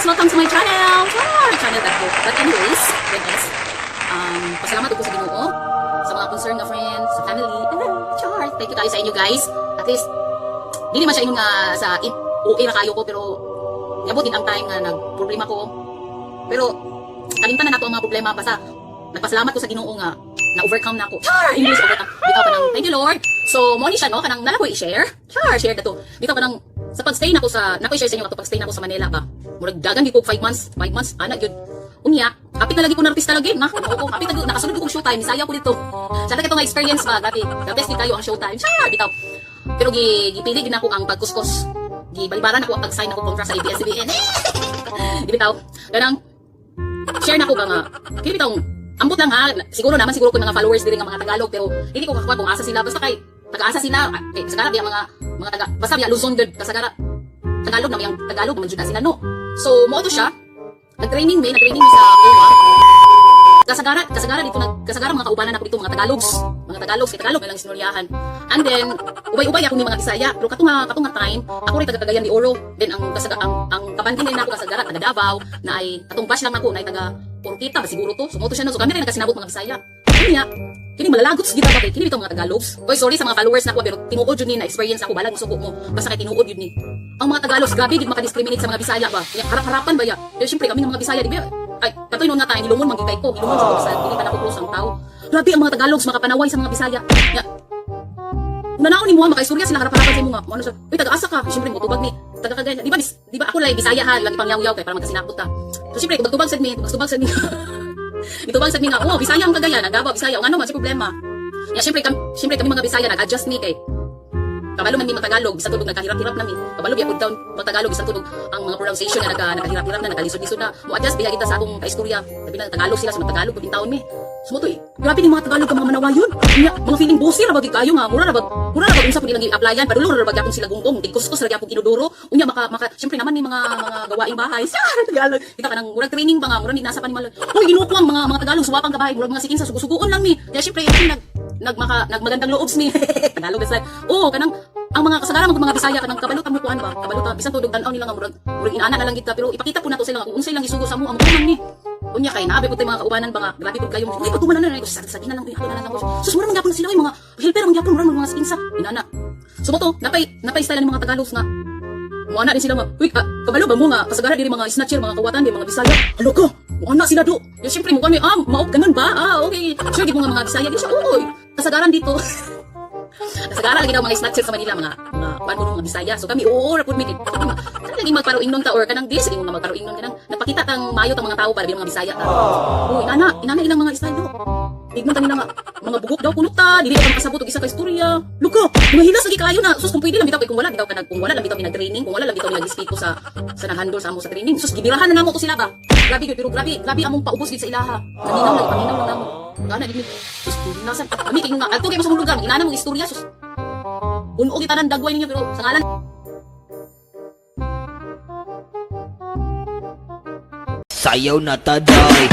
Welcome to my channel! Char! Channel tatlo. But anyways, with us, pasalamat ko sa Ginoo, sa mga concern nga friends, sa family. Char! Thank you kayo sa inyo, guys. At least, dili man siya ingon nga sa okay ra kayo ko, pero niabot din ang time nga nagproblema ko. Pero kalimtan na nato ang mga problema, basta nagpasalamat ko sa Ginoo nga na-overcome na ako. Char! English overcome. Bitaw ka ng thank you, Lord. So, mo ni siya, no, kanang nala ko i-share. Char, share na to. Bitaw ka ng sa pag-stay na ko sa nako i-share sa inyo ato pag-stay na ko sa Manila ba. Murag dagan gyud ko 5 months, 5 months ana gyud. Unya, kapit na lagi ko na artista lagi, na. Oo, kapit na nakasunod ko showtime, Bisaya ko dito. Sa kato nga experience ba, grabe. The best gyud kayo ang showtime. Char, bitaw. Pero gipili gid nako ang pagkuskos. Gibalibaran ako ang pag-sign ako contract sa ABS-CBN. Di bitaw. Kanang share na ko ba nga kini bitong ambot lang ha, siguro naman siguro ko mga followers diri nga mga Tagalog, pero dili ko kakuha kung asa sila, basta kay taga-asa sila eh, kasagara biya mga taga, basta biya Luzon gud, kasagara Tagalog na yang Tagalog man jud na sila, no? So mo to siya, nag-training mi sa OWWA. Kasagara dito nag kasagara mga kaubanan ako dito mga Tagalogs, mga Tagalogs, kay Tagalog na lang sinulyahan. And then ubay-ubay ako ni mga Bisaya, pero kato nga time ako rin taga Cagayan de Oro. Then ang kasaga ang kabanding din nako kasagara taga Davao, na ay katong batch lang nako na ay taga Oroquieta ba siguro to. So mo to siya, no? So kami rin nagkasinabot mga Bisaya. Unya kini malalagot gid ba kay kini bitong mga Tagalogs. Oy, sorry sa mga followers nako, pero tinuod jud ni na experience ako, balag musuko mo, basta kay tinuod jud ni. Ang mga Tagalogs, grabe gid makadiscriminate sa mga Bisaya ba. Kaya harap-harapan ba ya. Pero syempre kami ng mga Bisaya, di ba? Ay, katoy noon nga tayo, nilumon man gid kay ko, nilumon sa sa dili pa nako close ang tao. Grabe ang mga Tagalogs makapanaway sa mga Bisaya. Ya, Unanaon ni mo makaistorya sila harap-harapan sa imo nga. Ano siya? Uy, taga-asa ka. Siyempre mo tubag ni taga Cagayan. Di ba ako lay Bisaya ha, lagi pang yaw-yaw kay para magkasinabot ta. So siyempre tubag sad mi, tubag sad mi. Nitubag sad mi nga, oh, Bisaya ang Cagayan, ang Davao, Bisaya. Ang ano man si problema. Ya siyempre kami mga Bisaya nag-adjust mi kay kabalo man mi Tagalog, bisan tulog nagkahirap-hirap na mi. Kabalo biya pud taon Tagalog, bisan tulog ang mga pronunciation nga nagkahirap-hirap na, nakalisod-lisod na. Mo adjust biya kita sa atong kaistorya. Labi na Tagalog sila, so Tagalog pud taon mi. So mo to eh. Grabe ni mga Tagalog ka mga manawayon. Unya, mga feeling bossy ra ba gid kayo nga mura ra ba unsa pud ilang gi-applyan, padulo ra ba gyapon sila gunggong, tigkuskus ra gyapon inodoro. Unya maka maka syempre naman ni mga gawaing bahay. Sa Tagalog. Kita ka nang murag training ba nga mura ni nasa pa ni mal. Uy, Ginoo ko, ang mga Tagalog suwapang kabahay, murag mga sikin sa sugo-sugoon lang mi. Kaya syempre nag nagmaka nagmagandang loob ni Tagalog is like, oh, kanang ang mga kasagaran mga Bisaya kanang kabalo ta mo kuan ba, kabalo ta bisan tudog tan-aw nila nga murag inana na lang gid ta, pero ipakita po nato sila nga kung unsay lang isugo sa mo amo man ni. Unya kay naabi pud tay mga kaubanan ba nga grabe pud kayo, uy, patuman na na ko sa na lang, uy, ato na lang ko, sus, mura man gyapon sila, uy, mga helper man gyapon, mura man mga skinsa inana. So mo to napay style ni mga Tagalogs nga mo ana din sila nga, uy, kabalo ba mo nga kasagaran diri mga snatcher, mga kawatan di mga Bisaya. Alo ko, mo ana sila do. Ya syempre mo kami, ah, mao ganun ba? Ah, okay. Sure gid mo nga mga Bisaya di siya, uy, kasagaran dito. Kasagaran lagi daw mga snatcher sa Manila, mga kuan ko mga Bisaya. So kami, oo, ra pud mi. Kanang lagi magparoingnon ta or kanang this, nga magparoingnon kanang napakita tang mayo tang mga tao para bilang mga Bisaya ta. Uy, inana, inana ilang mga style do. Tignan ta nila nga mga bugok daw kuno ta, dili ka makasabot og isa ka istorya. Luko, mga hilas lagi kaayo na. Sus, kung pwede lang bitaw kay kung wala bitaw ka nag kung wala lang bitaw nag-training, kung wala lang bitaw nag-speak ko sa nag-handle sa amo sa training. Sus, gibirahan na namo to sila ba. Grabe gyud, pero grabe, grabe among paubos gid sa ilaha. Naminaw lang, paminaw lang namo. Gana gid mi. Sus, nasan kami kay nga adto kay mo sa mong lugar, inana mong istorya, sus. Uno kita tanan dagway ninyo pero sa ngalan Sayaw na taday.